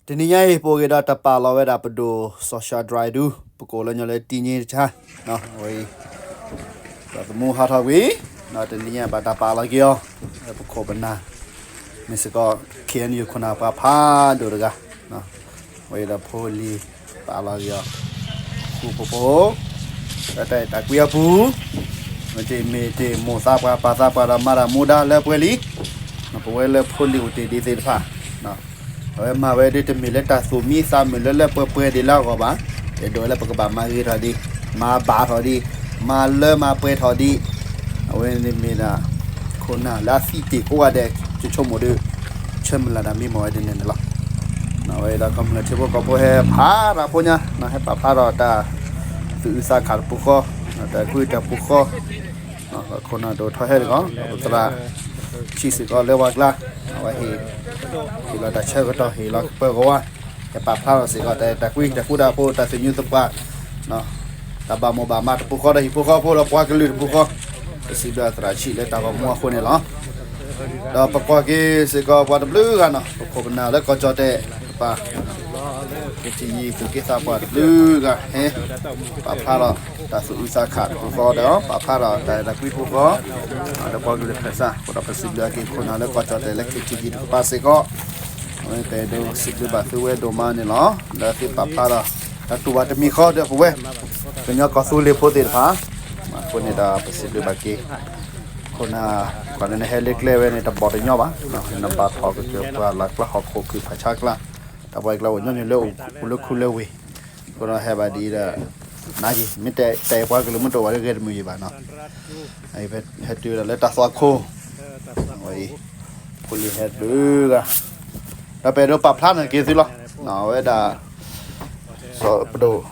တနံၤညါအံၤ ပအိၣ်က့ၤဒီးတၢ်ပာ်လီၤဝဲဒၣ်ပဒိၣ်စီၤၡၤဒြးဒူ ပကိးလၢညီလၢတံၢ်ညံဆါ, ဝဲအံၤ ဒီးသမူဟးထီၣ်ကွံာ်, တနံၤညါဘၣ်တၢ်ပာ်လီၤက့ၤအီၤ, ပခိၣ်ပနၢ်, မ့ၢ်စ့ၢ်ကီး ခ့ၣ်အဲၣ်ယူၣ် ခိၣ်နၢ်ပှၤဖးဒိၣ်တဂၤ, ဝဲအံၤဒီးဖိလံၤပာ်လီၤက့ၤအီၤ, ဃူဖိဖိ လၢတၢ်အဲၣ်တၢ်ကွံအပူၤ, မ့ၢ်တ့ၢ်မ့ၢ်တ့ၢ်မိၢ်သးပှၢ်ပၢ်သးပှၢ်ဒီးမၤတၢ်မူဒါလၢပှဲၤလံ, ပဝဲလၢဖိလံၤအိၣ်တ့ၢ်ဒံးသ့ၣ်တဖၣ်, အဝဲမၤဝဲဒ်တမ့ၢ်လၢတၢ်သူၣ်မံသးမုာ်လၢလၢပှဲၤပှဲၤဒံးလၢအဂီၢ်ဘၣ်, အဲၣ်ဒိးလၢပကဘၣ်မၤဂ့ၤထီၣ်ဒံး, မၤဘၣ်ထီၣ်ဒံး, မၤလၢမၤပှဲၤထီၣ်ဒံး, အဝဲန့ၣ်မ့ၢ်ဒၣ် ခိၣ်နၢ်လၢအသံတ့ၢ်ကိးဂၤဒဲး, ယဆိကမိၣ်ဒီး ဆၢမုၢ်လၢ်တၢ်မံမီၢ်ဝဲဒ်န့ၣ်န့ၣ်လီၤ. အဝဲအံၤဒီးကမျၢၢ်ထံဖိကီၢ်ဖိဟဲဖးတၢ်ဖိညါ, ဟဲပာ်ဖျါထီၣ်တၢ်သူၣ်အုးသးခးတပူၤဃီ, တၢ်ကွံတၢ်ပူၤဃီ, ဒီးခိၣ်နၢ်ဒိၣ်ထီၣ်ဟဲတဂီၤ, ဒီးပသရၣ်ဆံးစ့ၢ်ကီးလၢပှၤကျါ, အဝဲဟ့ၣ်, ဟ့ၣ်လီၤတၢ်ဆၢကတီၢ်ဟ့ၣ်လီၤပၢၤကဝါ, ဟဲပာ်ဖျါထီၣ်စ့ၢ်ကီးတၢ်အဲၣ်တၢ်ကွံတၢ်ဃူတၢ်ဖိးတၢ်သူၣ်မံသးပှၢ်, တၢ်ဘၣ်မိၢ်ဘၣ်မးတပူၤဃီဒီးဟံၣ်ဖိဃီဖိဒီးပှၤကလုာ်တပူၤဃီ, ပစံးဘျုးသရၣ်ဆံးလၢတၢ်ဂီၤမူအဃိန့ၣ်လီၤ. ဒီးပကွၢ်က့ၤစ့ၢ်ကီးပှၤတဘျုးဂၤနီၤ, ပခိၣ်ပနၢ်လၢကီၢ်ကၠီၣ်တဲာ်တဖၣ်, က့ထံယံၤ သူၣ်က့သးပှၢ်တဘျုးဂၤဟဲ, ပာ်ဖျါထီၣ်တၢ်သူၣ်အုးသးခးတပူၤဃီဒီး ပာ်ဖျါထီၣ်တၢ်အဲၣ်တၢ်ကွံတပူၤဃီ, ဒီးပှၤကလုာ်တဖၣ်စ့ၢ်ကီး ဒီးပစံးဘျုးက့ၤခိၣ်နၢ်လၢကီၢ်ကၠီၣ်တဲာ်လၢ ခ့ၣ်ထံယံၤ တကပၤစ့ၢ်ကီး, အဝဲပအဲၣ်ဒိးစံးဘျုးဘၣ်သုဝဲဒိၣ်မးန့ၣ်လီၤ. လၢသုပာ်ဖျါဒီး တၢ်တူၢ်ဘၣ်တမံၤဃီဒီးပဝဲ ကညီကီၢ်သူလ့ၤဖိသ့ၣ်တဖၣ်, အဃိန့ၣ်ဒီးပစံးဘျုးဘၣ်က့ၤ ခိၣ်နၢ်, ကွၢ်လၢနဟဲလၢကျဲဝဲန့ၣ် တဘီၣ်တညီဘၣ်, နဘၣ်ထီၣ်ကစၢၢ်ပှၤလၢကျါဟီၣ်ခိၣ်ခုၣ်ဖးဆါကျါ, တၢ်ပှၤကျါအိၣ်ညီနုၢ်လၢအိၣ်လၢခူလၢဝ့ၢ်, အဃိဒီးဟဲဘၣ်ဒ်ဒီး နၤက့ၤ မ့ၢ်တဲပှၤကလုာ်မ့ၢ်တအိၣ်ဘၣ်လၢဂဲၤတမုာ်ယံၤဘၣ်နီၤ, ဟဲတုၤဒီးလၢတၢ်သွၣ်ခိၣ်, အဝဲအံၤ ဖိလံၤဟဲတဘျုးဂၤ, ဒီးပအဲၣ်ဒိးပာ်ဖျါန့ၢ်က့ၤသုလီၤ, အဝဲဒၣ် စီၤပဒိၣ်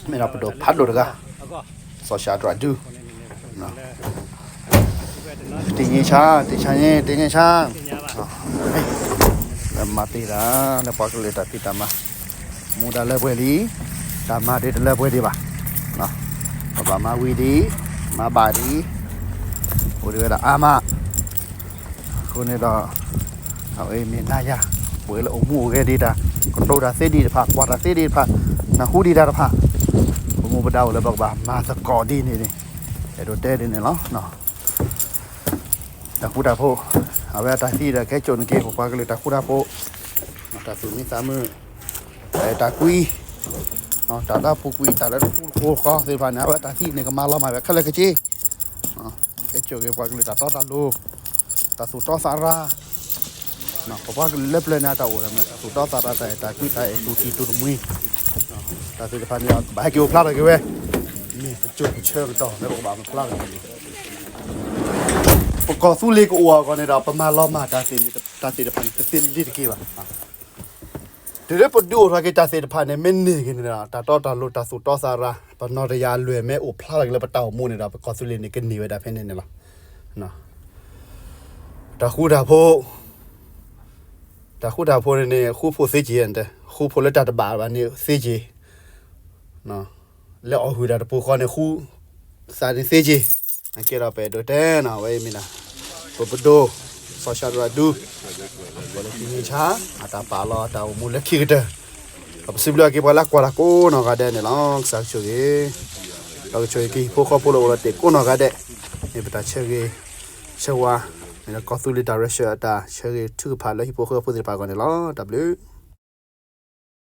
မ့ၢ်ဒၣ်ပဒိၣ်ဖးဒိၣ်တဂၤ, စီၤၡၤဒြးဒူ, တ့ၢ်ညံဆါ, တ့ၢ်ဆါညံ, တ့ၢ်ညံဆါ, လၢမၤတ့ၢ်တၢ် လၢပှၤကလုာ်တၢ်ဖံးတၢ်မၤ, မူဒါလၢပှဲၤလံ, တၢ်မၤဒ်တလၢပှဲၤဒံးဘၣ်, ပဘၣ်မၤဝံၤဒံး, မၤဘၣ်ဒံး, အိၣ်ဒံးဝဲဒၣ်အါမး အဃိန့ၣ်ဒီး အဝဲမ့ၢ်နၤယၤ ပှၤလၢအိၣ်မူအိၣ်ဂဲၤဒံးတၢ်, ကတိၤတၢ်သ့ဒံးတဖၣ်, ကွၢ်တၢ်သ့ဒံးတဖၣ်, နၢ်ဟူဒံးတၢ်တဖၣ်, ပမူပဒါအိၣ်လၢပကဘၣ်မၤသကိးဒ်န့ၣ်န့ၣ်, အဲၣ်ဒိးတဲဒ်န့ၣ်လီၤ. တၢ်ဃူတၢ်ဖိး, အဝဲအတၢ်သံဒီးကဟဲစိာ်န့ၢ်က့ၤ ပပှၤကလုာ်တၢ်ဃူတၢ်ဖိး, တၢ်သူၣ်မံသးမုာ်, တၢ်အဲၣ်တၢ်ကွံ, တၢ်လၢအပူၤကွံာ် တၢ်လၢတပူၤတပူၤဃီသ့ၣ်တဖၣ်န့ၣ် အဝဲအတၢ်သံန့ၣ် ကမၤလီၤမၢ်ဝဲခဲလၢာ်ခဲဆ့ ကဲစိာ်က့ၤပှၤကလုာ်တၢ်တီတၢ်လိၤ, တၢ်သူၣ်တီသးရၤ, ပပှၤကလုာ်လၢပျၢၤန့ၣ် အတၢ်အိၣ်ဒီးမ့ၢ်တၢ်သူၣ်တီသးရၤ တၢ်အဲၣ်တၢ်ကွံ တၢ်အဲၣ်တူၢ်တံၢ်တူၢ်တမှံၤ, တၢ်သ့ၣ်တဖၣ်န့ၣ် ဘၣ်ဟဲက့ၤအိၣ်ဖျါထီၣ်က့ၤဝဲ, မ့ၢ်ပစိၤပဆၢကတီၢ်လၢပကဘၣ်မၤဖျါထီၣ်က့ၤန့ၣ်, ပကီၢ်သူလ့ၤကအိၣ်အဂီၢ်န့ၣ်ဒီး ပမၤလီၤမၢ်တၢ်သ့ၣ်တဖၣ်န့ၣ် တသ့လၢၤတက့ၢ်ဘၣ်. တုၤလၢပဒုးအိၣ်ထီၣ်က့ၤတၢ်သ့ၣ်တဖၣ်န့ၣ် မ့ၢ်န့ၢ်က့ၤန့ၣ်ဒီး တၢ်တီတၢ်လိၤ တၢ်သူၣ်တီသးရၤ ပနီၢ်တယၢ်အလွဲၢ်မ့ၢ်အိၣ်ဖျါထီၣ်က့ၤလၢပတၢ်အိၣ်မူန့ၣ်ဒီး ပကီၢ်သူလ့ၤန့ၣ် ကန့ၢ်ဝဲဒၣ်ဖဲန့ၣ်န့ၣ်လီၤ. တၢ်ဃူတၢ်ဖိး, တၢ်ဃူတၢ်ဖိးန့ၣ်န့ၣ် ဃူဖိးသ့က့ၤ, ဃူဖိးလၢတၢ်တဘၣ်ဘၣ်န့ၣ်သ့က့ၤ လၢအီၣ်ဟုၣ်တၢ်တပူၤဃီန့ၣ် ဃူသးန့ၣ်သ့က့ၤ, အကဲဒီးပအဲၣ်ဒိးတဲနီၤ အဝဲအံၤမ့ၢ်ဒၣ် ပပဒိၣ် စီၤၡၤဒြးဒူ ပှၤလၢတံၢ်ညံဆါ အတၢ်ပာ်လီၤတၢ်အိၣ်မူလၢခံကတၢၢ်, ဒီးပစံးဘျုးအက့ၤပှၤလၢအကွၢ်တၢ်ကိးနီၢ်ဂၤဒဲးန့ၣ်လီၤ. ကစၢ်ယွၤဆိၣ်ဂ့ၤ, ဒီးကဆိၣ်ဂ့ၤက့ၤဟံၣ်ဖိဃီဖိလၢအိၣ်လီၤတဲာ်ကိးနီၢ်ဂၤဒဲး, မ့ၢ်ပတၢ်ဆၢဂ့ၤဆၢဝါ, မ့ၢ်ဒီးကီၢ်သူလ့ၤတၢ်ရ့ဆၢအတၢ်ဆၢဂ့ၤထုကဖၣ်လၢဟံၣ်ဖိဃီဖိသ့ၣ်တဖၣ်အဂီၢ်န့ၣ်လီၤ. တၢ်ဘျုး